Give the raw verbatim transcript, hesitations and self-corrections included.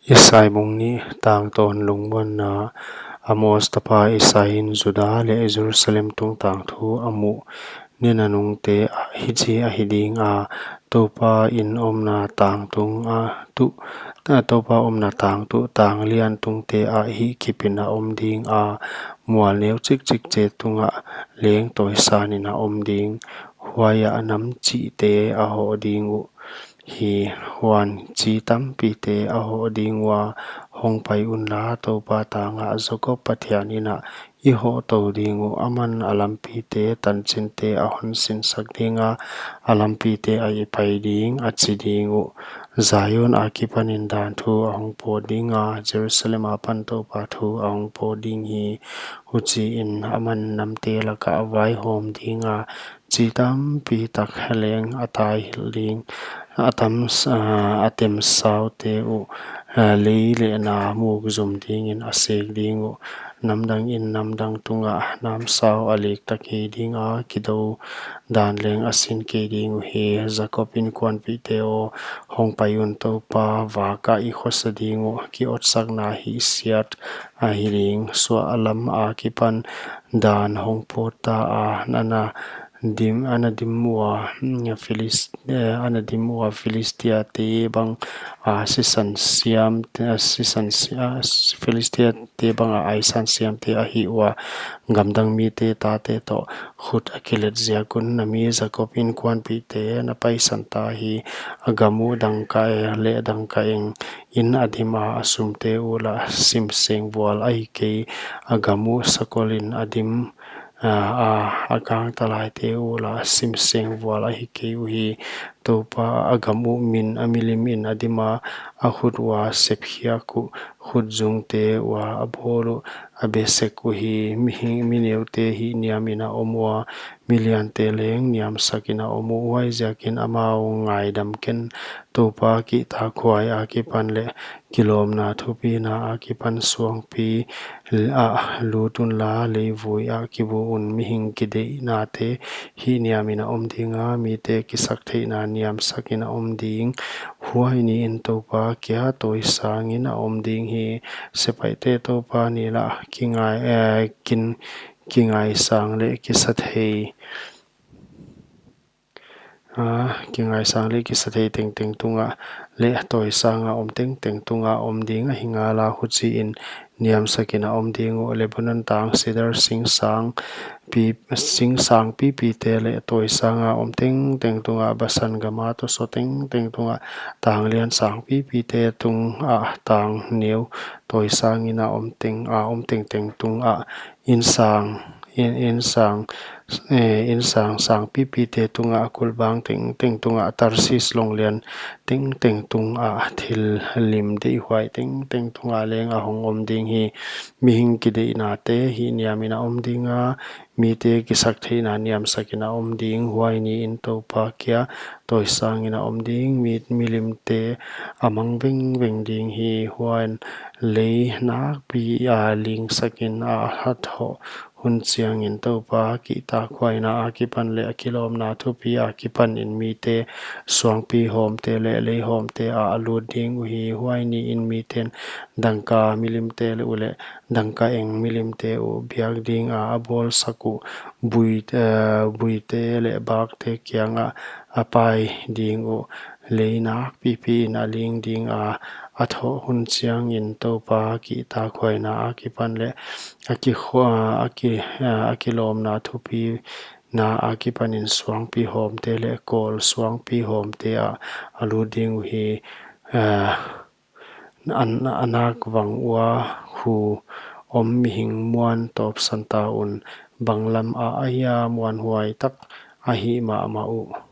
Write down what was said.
Isai bung nih. Tangtawn lungmuanna. Amos tapa Isai in Juda leh Jerusalem tungtang thu a muh nena nungte ah hichi ahi ding a, Toupa in omna tang tung ah tuh, Toupa omna tang tuh tang lian tungte ah hihkip in a om ding a, mual neu chikchik che tungah leng tawisan in a om ding. Huai ah nam chihte a hoh ding uh hi, huan chi tampite a hoh ding ua, hongpai unla, Toupa tang ah Jakob Pathian in ah i hohtou ding uh, aman a lampite tanchinte a hon sinsak ding a, a lampite ah i pai ding, a chi ding uh. Zion akipanin dan thu a hongpawt ding a, Jerusalem akipan Toupa thu a hongpawt ding hi. Huchiin aman namte lakah a vaihawm ding a, chi tampitak leng a taihilh ding. A tam, a tem saute uh, lei leh na muk zum dingin a sek ding uh. Namdangin namdang tungah namsau a lik tak hi ding a, kidou dan leng a sin kei ding uhi. Jakob inkuanpihte aw, hongpai un, Toupa vak ah i khosa ding uh. Kiotsakna hihsiat ahi ding. Suahlam akipan dan hongpawt ta a, ana dim, ana dim ua, mm, Philis-, eh, ana dim ua Philistiate bang a sisan siam, eh, sisan si-, ah, Philistiate bang a aisan siamte ahi ua, gamdang mite tate toh khut a kilet ziak un. Na mi Jakob inkuanpihte, na paisan ta hi. A gam uh dangka, eh, leh dangkaeng in a dim a, a sumte uh lah simseng vual ahi kei. A gam uh sakolin a dim, a, a, a gangtalaite uh lah simseng vual ahi kei uhi. Toupa a gam uh min a milim in a dim a, a khut ua sepkhiak uh, khutzungte ua a bawl uh a be sek uhi. Mihing, mi neute hihniam in a om ua, mi liante leng niamsak in a om uh. Huaiziakin amau ngaidam ken, Toupa kihtakhuai akipan leh kilawmna thupina akipan suangpi ah lut unla, leivui ah kibu un. Mihing kideihnate hihniam in a om ding a, mite kisaktheihna niamsak in a om ding. Huai niin Toupa kia tawisang in a om ding hi. Sepaihte Toupa ni lah kingai, eh, kin, kingaisang leh kisathei, a, kingaisang leh kisathei tengteng tungah leh tawisang a om tengteng tungah om ding ahi ngala, huchiin niamsak in a om ding uh. Lebanon tang sidar singsang pi-, singsang pipite leh tawisang a om tengteng tungah, Basan gam a tosaw tengteng tungah, tang lian sang pipite tungah, tang neu tawisang in a om teng, a om tengteng tungah, insang, in, insang, eh, insang sang pipite tungah, kulbang tengteng tungah, Tarsis long lian tengteng tungah, thil lim deihhuai tengteng tungah leng a hong om ding hi. Mihing kideihnate hihniam in a om ding a, mite kisaktheihna niamsak in a om ding. Huai niin Toupa kia tawisang in a om ding. Mi, milimte a mang vengveng ding hi. Huan lei nakpi a lingsak in a thoh hun chiangin, Toupa kihtakhuaina akipan leh a kilawmna thupi akipanin mite suangpi hawmte leh lei hawmte ah a lut ding uhi. Huai niin miten dangka milimte leh uh leh dangkaeng milimte uh biak ding a, a bawlsak uh bui, eh, buite leh bakte kiangah a pai ding uh. Lei nakpipi in a ling ding a, a thoh hun chiangin Toupa kihtakhuaina akipan leh a kikhua-, a ki-, eh, a kilawmna thupina akipanin suangpi hawmte leh kawl suangpi hawmte ah a lut ding uhi. Eh, a, a nak vang ua hu om mihing muan tawpsan ta un, banglam ah ahia muanhuai tak ahih mahmah uh.